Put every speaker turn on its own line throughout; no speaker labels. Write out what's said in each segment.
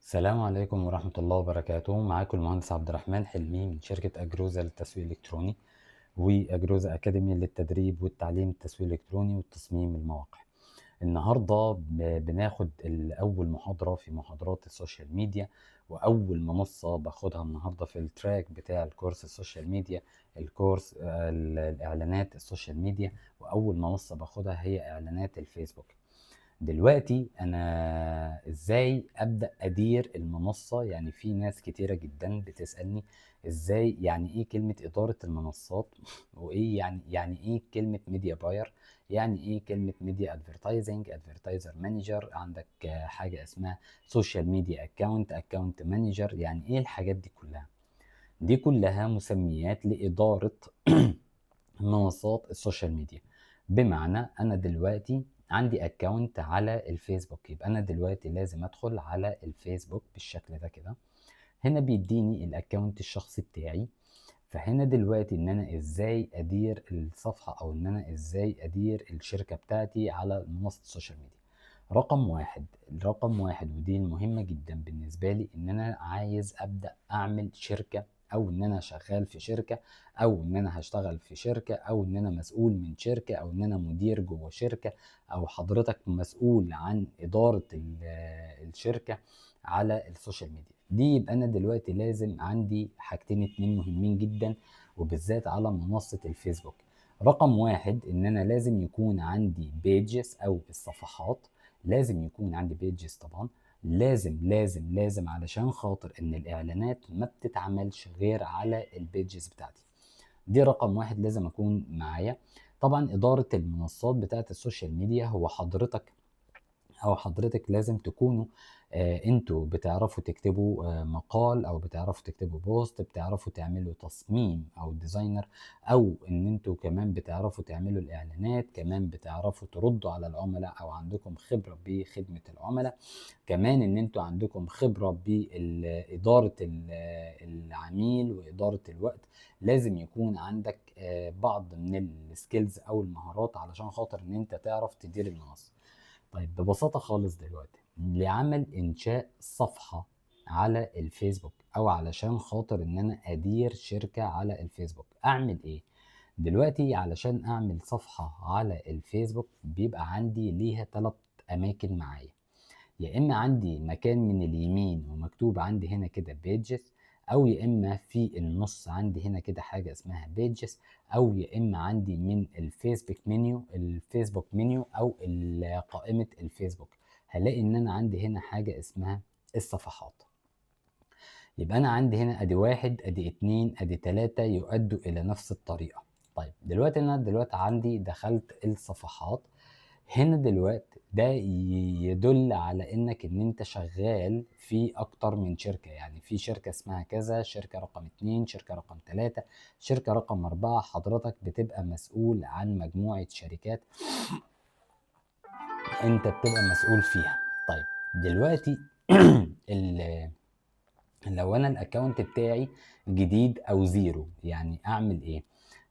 السلام عليكم ورحمة الله وبركاته. معاكم المهندس عبد الرحمن حلمي من شركة أجروزا للتسويق الإلكتروني وأجروزا أكاديمي للتدريب والتعليم التسويق الإلكتروني والتصميم المواقع. النهاردة بناخد أول محاضرة في محاضرات ال social media، وأول منصة باخدها النهاردة في ال track بتاع الكورس ال social media، الكورس الإعلانات ال social media، وأول منصة باخدها هي إعلانات الفيسبوك. دلوقتي انا ازاي ابدا ادير المنصة؟ يعني في ناس كتيرة جدا بتسالني ازاي، يعني ايه كلمة ادارة المنصات، وايه يعني ايه كلمة media buyer، يعني ايه كلمة media advertising، advertiser manager، عندك حاجة اسمها social media account، account manager، يعني ايه الحاجات دي كلها؟ دي كلها مسميات لادارة منصات ال social media. بمعنى انا دلوقتي عندي account على الفيسبوك، يبقى انا دلوقتي لازم ادخل على الفيسبوك بالشكل ده كده. هنا بيديني ال account الشخصي بتاعي. فهنا دلوقتي ان انا ازاي ادير الصفحة، او ان انا ازاي ادير الشركة بتاعتي على منصة ال social media. رقم واحد، ودي المهمة جدا بالنسبة لي، ان انا عايز ابدأ اعمل شركة، او ان انا شغال في شركة، او ان انا هشتغل في شركة، او ان انا مسؤول من شركة، او ان انا مدير جوه شركة، او حضرتك مسؤول عن ادارة الشركة على ال social media دي. يبقى انا دلوقتي لازم عندي حاجتين اتنين مهمين جدا، وبالذات على منصة الفيسبوك. رقم واحد، ان انا لازم يكون عندي pages او الصفحات، لازم يكون عندي pages طبعا، لازم لازم لازم، علشان خاطر ان الاعلانات ما بتتعملش غير على ال pages بتاعتي. دي رقم واحد لازم اكون معايا. طبعا ادارة المنصات بتاعت ال social media، هو حضرتك او حضرتك لازم تكونوا انتوا بتعرفوا تكتبوا مقال، او بتعرفوا تكتبوا post، بتعرفوا تعملوا تصميم او designer، او ان انتوا كمان بتعرفوا تعملوا الاعلانات، كمان بتعرفوا تردوا على العملاء، او عندكم خبرة بخدمة العملاء، كمان ان انتوا عندكم خبرة بإدارة العميل وإدارة الوقت. لازم يكون عندك بعض من ال skills او المهارات علشان خاطر ان انت تعرف تدير المنصة. طيب ببساطة خالص دلوقتي لعمل إنشاء صفحة على الفيسبوك، أو علشان خاطر إن أنا أدير شركة على الفيسبوك، أعمل إيه؟ دلوقتي علشان أعمل صفحة على الفيسبوك بيبقى عندي ليها 3 أماكن معايا. يا إما عندي مكان من اليمين ومكتوب عندي هنا كده pages، أو يا إما في النص عندي هنا كده حاجة اسمها pages، أو يا إما عندي من الفيسبوك منيو أو قائمة الفيسبوك، هلاقي إن أنا عندي هنا حاجة اسمها الصفحات. يبقى أنا عندي هنا أدي 1، أدي 2، أدي 3، يؤدوا إلى نفس الطريقة. طيب دلوقتي أنا دلوقتي عندي دخلت الصفحات. هنا دلوقتي ده يدل على ان انت شغال في اكتر من شركة، يعني في شركة اسمها كذا، شركة رقم 2، شركة رقم 3، شركة رقم 4. حضرتك بتبقى مسؤول عن مجموعة شركات انت بتبقى مسؤول فيها. طيب دلوقتي لو انا ال account بتاعي جديد او zero، يعني اعمل ايه؟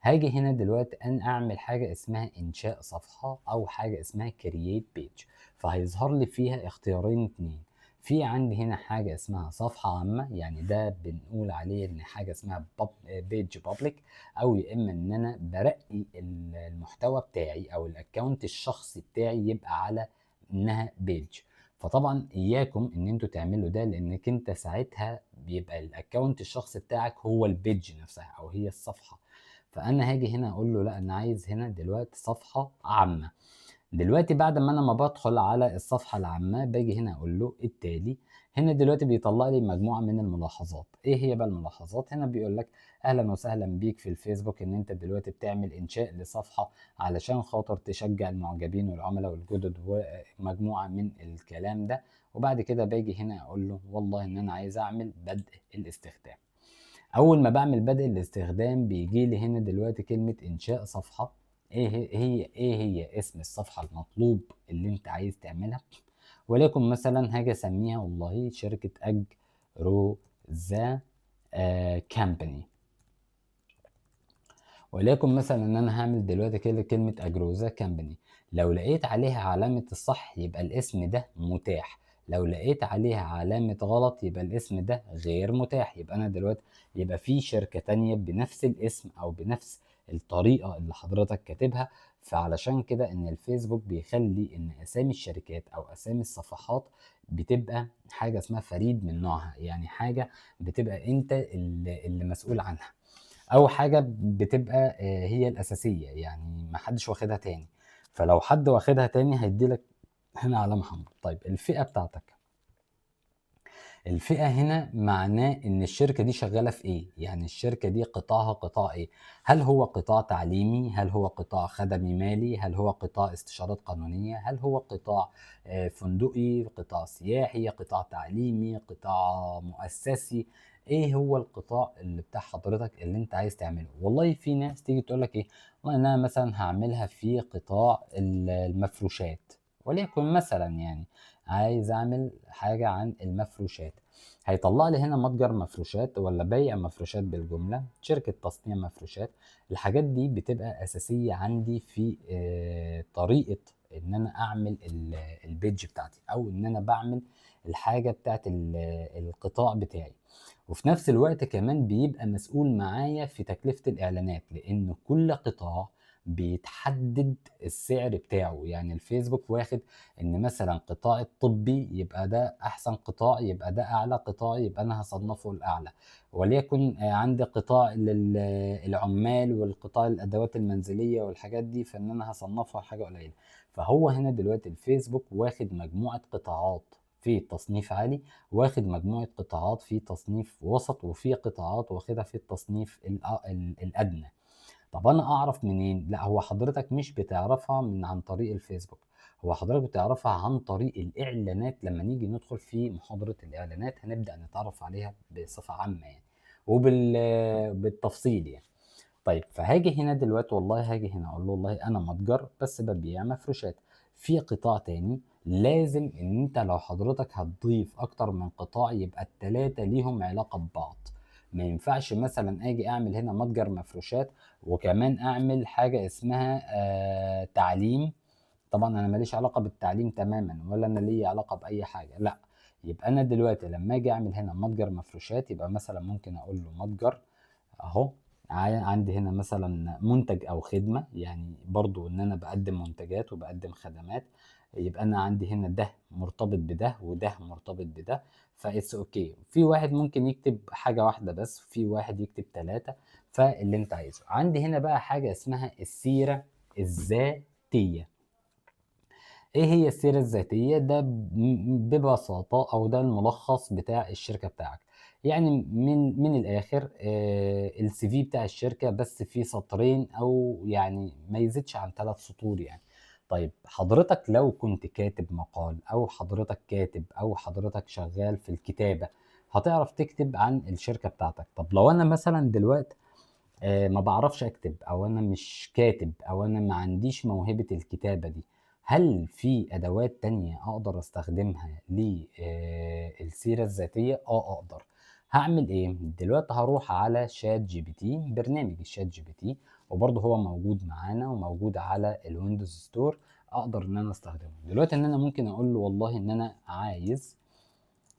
هاجي هنا دلوقتي ان اعمل حاجة اسمها انشاء صفحة، او حاجة اسمها create page، فهيظهر لي فيها اختيارين 2. في عندي هنا حاجة اسمها صفحة عامة، يعني ده بنقول عليه ان حاجة اسمها page public، او يا اما ان انا برقي المحتوى بتاعي او ال account الشخصي بتاعي يبقى على انها page. فطبعا اياكم ان انتوا تعملوا ده، لانك انت ساعتها بيبقى ال account الشخصي بتاعك هو ال page نفسها او هي الصفحة. فانا هاجي هنا اقول له لا، انا عايز هنا دلوقتي صفحة عامة. دلوقتي بعد ما انا ما بدخل على الصفحة العامة، باجي هنا اقول له التالي. هنا دلوقتي بيطلع لي مجموعة من الملاحظات. ايه هي بقى الملاحظات؟ هنا بيقول لك اهلا وسهلا بيك في الفيسبوك، ان انت دلوقتي بتعمل انشاء لصفحة علشان خاطر تشجع المعجبين والعملاء والجدد ومجموعة من الكلام ده. وبعد كده باجي هنا اقول له والله ان انا عايز اعمل بدء الاستخدام. اول ما بعمل بدء الاستخدام بيجي لي هنا دلوقتي كلمة انشاء صفحة. ايه هي اسم الصفحة المطلوب اللي انت عايز تعملها؟ وليكن مثلا هاجي اسميها والله شركة اجروزا company. وليكن مثلا ان انا هعمل دلوقتي كده كلمة اجروزا company. لو لقيت عليها علامة الصح يبقى الاسم ده متاح، لو لقيت عليها علامة غلط يبقى الاسم ده غير متاح، يبقى انا دلوقتي يبقى في شركة تانية بنفس الاسم او بنفس الطريقة اللي حضرتك كاتبها. فعلشان كده ان الفيسبوك بيخلي ان اسامي الشركات او اسامي الصفحات بتبقى حاجة اسمها فريد من نوعها، يعني حاجة بتبقى انت اللي مسؤول عنها، او حاجة بتبقى هي الاساسية، يعني ما حدش واخدها تاني. فلو حد واخدها تاني هيديلك هنا علامة حمراء. طيب الفئة بتاعتك، الفئة هنا معناه ان الشركة دي شغالة في ايه، يعني الشركة دي قطاعها قطاع ايه، هل هو قطاع تعليمي، هل هو قطاع خدمي مالي، هل هو قطاع استشارات قانونية، هل هو قطاع فندقي، قطاع سياحي، قطاع تعليمي، قطاع مؤسسي، ايه هو القطاع اللي بتاع حضرتك اللي انت عايز تعمله. والله في ناس تيجي تقول لك ايه، والله انا مثلا هعملها في قطاع المفروشات، وليكن مثلا يعني عايز اعمل حاجة عن المفروشات، هيطلع لي هنا متجر مفروشات ولا بيع مفروشات بالجملة، شركة تصنيع مفروشات. الحاجات دي بتبقى اساسية عندي في طريقة ان انا اعمل البيج بتاعتي، او ان انا بعمل الحاجة بتاعت القطاع بتاعي. وفي نفس الوقت كمان بيبقى مسؤول معايا في تكلفة الاعلانات، لان كل قطاع بيتحدد السعر بتاعه. يعني الفيسبوك واخد ان مثلا قطاع الطبي يبقى ده احسن قطاع، يبقى ده اعلى قطاع، يبقى انا هصنفه الاعلى. وليكن عندي قطاع للعمال والقطاع الادوات المنزلية والحاجات دي، فان انا هصنفها حاجة قليله. فهو هنا دلوقتي الفيسبوك واخد مجموعة قطاعات في تصنيف عالي، واخد مجموعة قطاعات في تصنيف وسط، وفي قطاعات واخدها في التصنيف الادنى. طب انا اعرف منين؟ لا، هو حضرتك مش بتعرفها من عن طريق الفيسبوك، هو حضرتك بتعرفها عن طريق الاعلانات. لما نيجي ندخل في محاضرة الاعلانات هنبدأ نتعرف عليها بصفة عامة يعني وبالتفصيل يعني. طيب فهاجي هنا دلوقتي، والله هاجي هنا اقول له والله انا متجر بس ببيع مفروشات. في قطاع تاني لازم ان انت لو حضرتك هتضيف اكتر من قطاع يبقى التلاتة ليهم علاقة ببعض. ما ينفعش مثلا اجي اعمل هنا متجر مفروشات وكمان اعمل حاجة اسمها تعليم. طبعا انا ماليش علاقة بالتعليم تماما، ولا انا ليا علاقة باي حاجة، لا. يبقى انا دلوقتي لما اجي اعمل هنا متجر مفروشات يبقى مثلا ممكن اقول له متجر اهو، عندي هنا مثلا منتج او خدمة، يعني برضو ان انا بقدم منتجات وبقدم خدمات، يبقى انا عندي هنا ده مرتبط بده وده مرتبط بده، ف it's okay. في واحد ممكن يكتب حاجة واحدة بس، في واحد يكتب 3، فاللي انت عايزه. عندي هنا بقى حاجة اسمها السيرة الذاتية. ايه هي السيرة الذاتية؟ ده ببساطة او ده الملخص بتاع الشركة بتاعك، يعني من الاخر، السي في بتاع الشركة بس في سطرين او يعني ما يزيدش عن 3 سطور يعني. طيب حضرتك لو كنت كاتب مقال او حضرتك كاتب او حضرتك شغال في الكتابة هتعرف تكتب عن الشركة بتاعتك. طب لو انا مثلا دلوقتي، ما بعرفش اكتب، او انا مش كاتب، او انا ما عنديش موهبة الكتابة دي، هل في ادوات تانية اقدر استخدمها للسيرة الذاتية؟ اقدر. هعمل ايه دلوقتي؟ هروح على شات جي بي تي، برنامج الشات جي بي تي، وبرضه هو موجود معانا وموجود على الويندوز ستور، اقدر ان انا استخدمه دلوقتي. ان انا ممكن اقول له والله ان انا عايز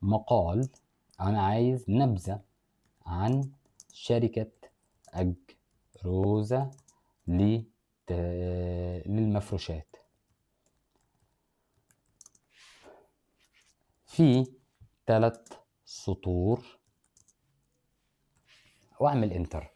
مقال، انا عايز نبذة عن شركة أجروزا للمفروشات في 3 سطور، واعمل انتر.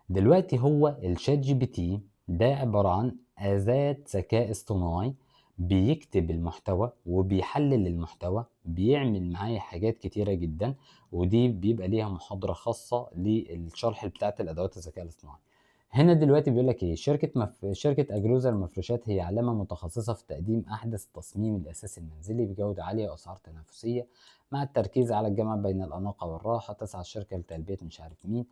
دلوقتي هو الشات جي بي تي ده عبارة عن أداة ذكاء اصطناعي بيكتب المحتوى وبيحلل المحتوى، بيعمل معايا حاجات كتيرة جدا، ودي بيبقى ليها محاضرة خاصة للشرح بتاعت الأدوات الذكاء الاصطناعي. هنا دلوقتي بيقول لك ايه؟ شركة أجروزا المفروشات هي علامة متخصصة في تقديم أحدث التصميم الأساسي المنزلي بجودة عالية وأسعار تنافسية، مع التركيز على الجمع بين الأناقة والراحة. تسعى الشركة لتلبية مش عارف مين.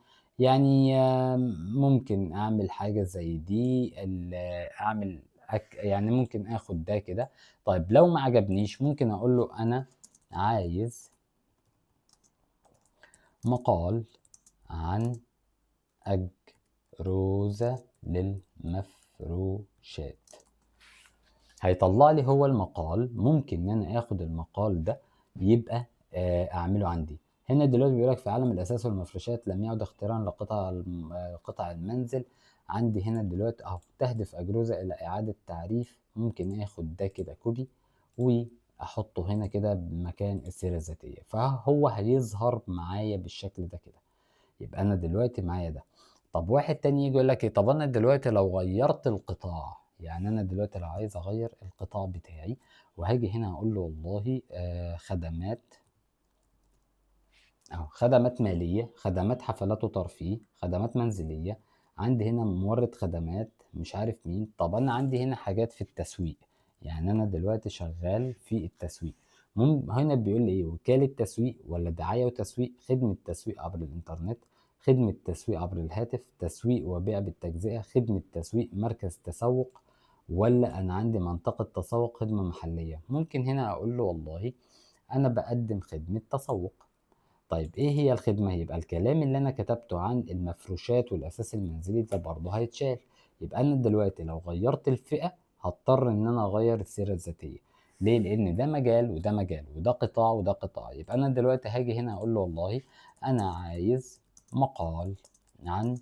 ممكن أعمل حاجة زي دي، أعمل يعني ممكن آخد ده كده. طيب لو ما عجبنيش ممكن أقول له أنا عايز مقال عن أجروزا للمفروشات. هيطلع لي هو المقال. ممكن ان انا اخد المقال ده يبقى اعمله عندي. هنا دلوقتي بيقول لك في عالم الاساس والمفروشات لم يعد اختراعا لقطع قطع المنزل. عندي هنا دلوقتي اهو تهدف اجروزا الى اعاده تعريف، ممكن اخد ده كده copy واحطه هنا كده بمكان السيرة الذاتية، فهو هيظهر معايا بالشكل ده كده. يبقى انا دلوقتي معايا ده. طب واحد تاني يجي يقول لك ايه، طب انا دلوقتي لو غيرت القطاع، يعني انا دلوقتي لو عايز اغير القطاع بتاعي، وهاجي هنا اقول له والله خدمات اهو، خدمات ماليه، خدمات حفلات وترفيه، خدمات منزلية، عندي هنا مورد خدمات مش عارف مين. طب انا عندي هنا حاجات في التسويق، يعني انا دلوقتي شغال في التسويق. هنا بيقول لي ايه، وكالة تسويق ولا دعاية وتسويق، خدمة تسويق عبر الانترنت، خدمة تسويق عبر الهاتف، تسويق وبيع بالتجزئة، خدمة تسويق مركز تسوق، ولا انا عندي منطقة تسوق خدمة محلية. ممكن هنا اقول له والله انا بقدم خدمة تسوق. طيب ايه هي الخدمة؟ يبقى الكلام اللي انا كتبته عن المفروشات والاساس المنزلي ده برضه هيتشال. يبقى انا دلوقتي لو غيرت الفئة هضطر ان انا اغير السيرة الذاتية. ليه؟ لان ده مجال وده مجال وده قطاع وده قطاع. يبقى انا دلوقتي هاجي هنا اقول له والله انا عايز مقال عن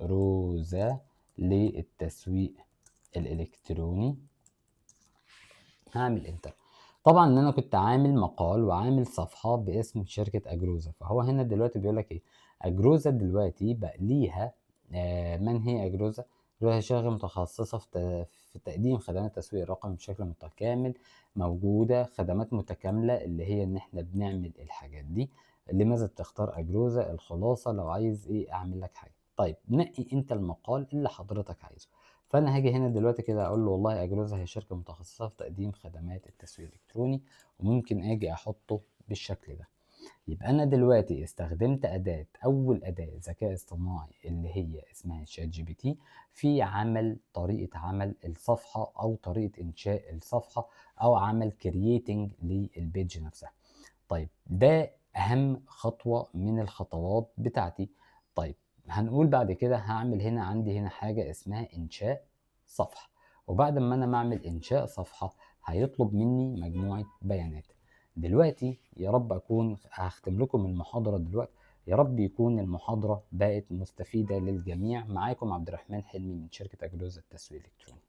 أجروزا للتسويق الالكتروني، هعمل انتر. طبعا ان انا كنت عامل مقال وعامل صفحة باسم شركة اجروزا، فهو هنا دلوقتي بيقول لك ايه، اجروزا دلوقتي بقى ليها من هي اجروزا؟ اجروزا شركة متخصصة في تقديم خدمات التسويق الرقمي بشكل متكامل، موجودة خدمات متكاملة اللي هي ان احنا بنعمل الحاجات دي. لماذا تختار اجروزا؟ الخلاصة لو عايز ايه اعمل لك حاجة. طيب نقي انت المقال اللي حضرتك عايزه. فانا هاجي هنا دلوقتي كده اقول له والله اجروزا هي شركة متخصصة في تقديم خدمات التسويق الالكتروني، وممكن اجي احطه بالشكل ده. يبقى انا دلوقتي استخدمت اداه، اول اداه ذكاء اصطناعي اللي هي اسمها ChatGPT، في عمل طريقه عمل الصفحة او طريقه انشاء الصفحة او عمل creating لل page نفسها. طيب ده اهم خطوة من الخطوات بتاعتي. طيب هنقول بعد كده هعمل هنا عندي هنا حاجة اسمها انشاء صفحة، وبعد ما انا بعمل انشاء صفحة هيطلب مني مجموعة بيانات. دلوقتي يا رب اكون هختم لكم المحاضرة دلوقتي، يا رب يكون المحاضرة بقت مستفيدة للجميع. معاكم عبد الرحمن حلمي من شركة اجروزا التسويق الالكتروني.